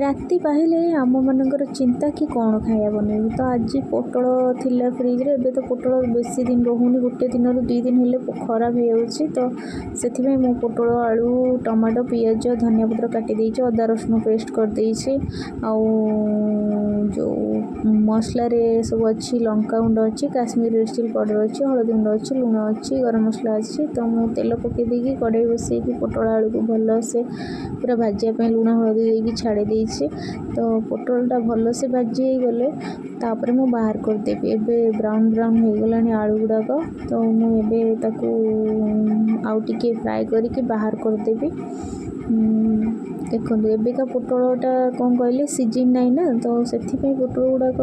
ରାତି ପାହିଲେ ଆମମାନଙ୍କର ଚିନ୍ତା କି କ'ଣ ଖାଇବା ବନେଇବୁ। ତ ଆଜି ପୋଟଳ ଥିଲା ଫ୍ରିଜ୍ରେ। ଏବେ ତ ପୋଟଳ ବେଶୀ ଦିନ ରହୁନି, ଗୋଟେ ଦିନରୁ 2 ଦିନ ହେଲେ ଖରାପ ହେଇଯାଉଛି। ତ ସେଥିପାଇଁ ମୁଁ ପୋଟଳ, ଆଳୁ, ଟମାଟୋ, ପିଆଜ, ଧନିଆ ପତ୍ର କାଟି ଦେଇଛି, ଅଦା ରସୁଣ ପେଷ୍ଟ କରିଦେଇଛି। ଆଉ ଯେଉଁ ମସଲାରେ ସବୁ ଅଛି, ଲଙ୍କା ଗୁଣ୍ଡ ଅଛି, କାଶ୍ମୀର ରେଡ଼୍ ଚିଲି ପାଉଡ଼ର ଅଛି, ହଳଦୀ ଗୁଣ୍ଡ ଅଛି, ଲୁଣ ଅଛି, ଗରମ ମସଲା ଅଛି। ତ ମୁଁ ତେଲ ପକାଇ ଦେଇକି କଡ଼େଇ ବସେଇକି ପୋଟଳ ଆଳୁକୁ ଭଲସେ ପୁରା ଭାଜିବା ପାଇଁ ଲୁଣ ହଳଦୀ ଦେଇକି ଛାଡ଼ି ଦେଇଛି। ତ ପୋଟଳଟା ଭଲସେ ଭାଜି ହେଇଗଲେ ତାପରେ ମୁଁ ବାହାର କରିଦେବି। ଏବେ ବ୍ରାଉନ୍ ବ୍ରାଉନ୍ ହେଇଗଲାଣି ଆଳୁ ଗୁଡ଼ାକ, ତ ମୁଁ ଏବେ ତାକୁ ଆଉ ଟିକେ ଫ୍ରାଏ କରିକି ବାହାର କରିଦେବି। ଦେଖନ୍ତୁ, ଏବେକା ପୋଟଳଟା କ'ଣ କହିଲେ, ସିଜିନ୍ ନାହିଁ ନା, ତ ସେଥିପାଇଁ ପୋଟଳ ଗୁଡ଼ାକ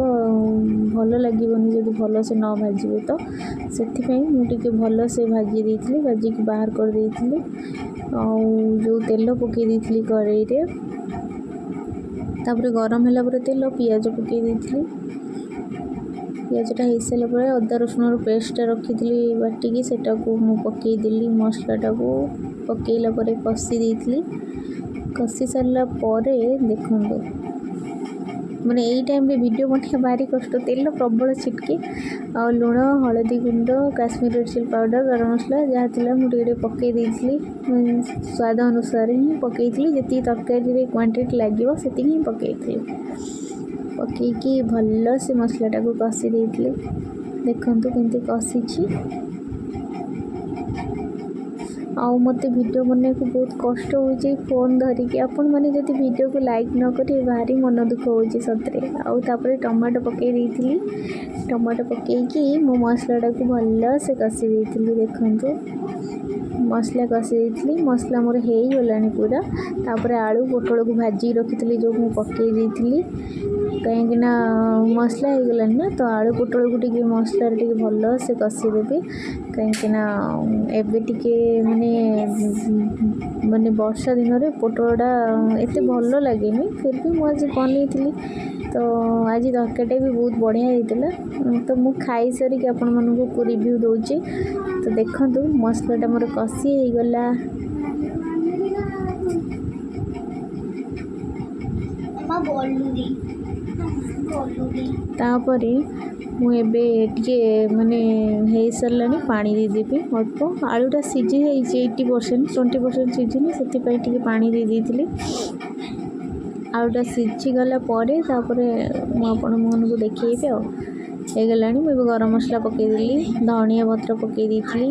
ଭଲ ଲାଗିବନି ଯଦି ଭଲସେ ନ ଭାଜିବେ। ତ ସେଥିପାଇଁ ମୁଁ ଟିକେ ଭଲସେ ଭାଜି ଦେଇଥିଲି, ଭାଜିକି ବାହାର କରିଦେଇଥିଲି। ଆଉ ଯେଉଁ ତେଲ ପକାଇ ଦେଇଥିଲି କଡ଼େଇରେ, ତାପରେ ଗରମ ହେଲା ପରେ ତେଲ ପିଆଜ ପକାଇ ଦେଇଥିଲି। ପିଆଜଟା ହେଇସାରିଲା ପରେ ଅଦା ରସୁଣର ପେଷ୍ଟଟା ରଖିଥିଲି ବାଟିକି, ସେଟାକୁ ମୁଁ ପକାଇଦେଲି। ମସଲାଟାକୁ ପକାଇଲା ପରେ କଷି ଦେଇଥିଲି। କଷି ସାରିଲା ପରେ ଦେଖନ୍ତୁ, ମାନେ ଏଇ ଟାଇମ୍ରେ ଭିଡ଼ିଓ ବନେଇବା ଭାରି କଷ୍ଟ, ତେଲ ପ୍ରବଳ ଛିଟକେ। ଆଉ ଲୁଣ, ହଳଦୀ ଗୁଣ୍ଡ, କାଶ୍ମୀର ରେଡ଼୍ ଚିଲି ପାଉଡ଼ର, ଗରମ ମସଲା ଯାହା ଥିଲା ମୁଁ ଟିକେ ଟିକେ ପକାଇ ଦେଇଥିଲି। ସ୍ୱାଦ ଅନୁସାରେ ହିଁ ପକାଇଥିଲି, ଯେତିକି ତରକାରୀରେ କ୍ୱାଣ୍ଟିଟି ଲାଗିବ ସେତିକି ହିଁ ପକାଇଥିଲି। ପକାଇକି ଭଲସେ ମସଲାଟାକୁ କଷି ଦେଇଥିଲି। ଦେଖନ୍ତୁ କେମିତି କଷିଛି। ଆଉ ମୋତେ ଭିଡ଼ିଓ ବନେଇବାକୁ ବହୁତ କଷ୍ଟ ହେଉଛି ଫୋନ୍ ଧରିକି। ଆପଣମାନେ ଯଦି ଭିଡ଼ିଓକୁ ଲାଇକ୍ ନ କରିବେ, ଭାରି ମନ ଦୁଃଖ ହେଉଛି ସତରେ। ଆଉ ତାପରେ ଟମାଟୋ ପକାଇ ଦେଇଥିଲି। ଟମାଟୋ ପକାଇକି ମୁଁ ମସଲାଟାକୁ ଭଲସେ କଷି ଦେଇଥିଲି। ଦେଖନ୍ତୁ, ମସଲା କଷି ଦେଇଥିଲି, ମସଲା ମୋର ହେଇଗଲାଣି ପୁରା। ତାପରେ ଆଳୁ ପୋଟଳକୁ ଭାଜିକି ରଖିଥିଲି ଯେଉଁ ମୁଁ ପକାଇ ଦେଇଥିଲି, କାହିଁକିନା ମସଲା ହେଇଗଲାଣି ନା, ତ ଆଳୁ ପୋଟଳକୁ ଟିକେ ମସଲାରେ ଟିକେ ଭଲସେ କଷିଦେବି। କାହିଁକିନା ଏବେ ଟିକେ ମାନେ ବର୍ଷା ଦିନରେ ପୋଟଳଟା ଏତେ ଭଲ ଲାଗେନି, ଫିର୍ ବି ମୁଁ ଆଜି ବନେଇଥିଲି। ତ ଆଜି ତରକାରୀଟା ବି ବହୁତ ବଢ଼ିଆ ହେଇଥିଲା। ତ ମୁଁ ଖାଇସାରିକି ଆପଣମାନଙ୍କୁ ରିଭ୍ୟୁ ଦେଉଛି। ତ ଦେଖନ୍ତୁ, ମସଲାଟା ମୋର କଷି ହେଇଗଲା। ତାପରେ ମୁଁ ଏବେ ଟିକେ ମାନେ ହେଇସାରିଲାଣି, ପାଣି ଦେଇଦେବି ଅଳ୍ପ। ଆଳୁଟା ସିଝି ଯାଇଛି 80%, 20% ସିଝିନି, ସେଥିପାଇଁ ଟିକେ ପାଣି ଦେଇ ଦେଇଥିଲି। ଆଳୁଟା ସିଝିଗଲା ପରେ ତାପରେ ମୁଁ ଆପଣମାନଙ୍କୁ ଦେଖେଇବି। ଆଉ ହେଇଗଲାଣି, ମୁଁ ଏବେ ଗରମ ମସଲା ପକାଇଦେଲି, ଧନିଆ ପତ୍ର ପକାଇ ଦେଇଥିଲି,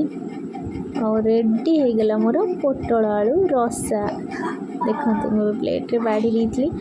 ଆଉ ରେଡ଼ି ହେଇଗଲା ମୋର ପୋଟଳ ଆଳୁ ରସା। ଦେଖନ୍ତୁ, ମୁଁ ଏବେ ପ୍ଲେଟ୍ରେ ବାଢ଼ି ଦେଇଥିଲି।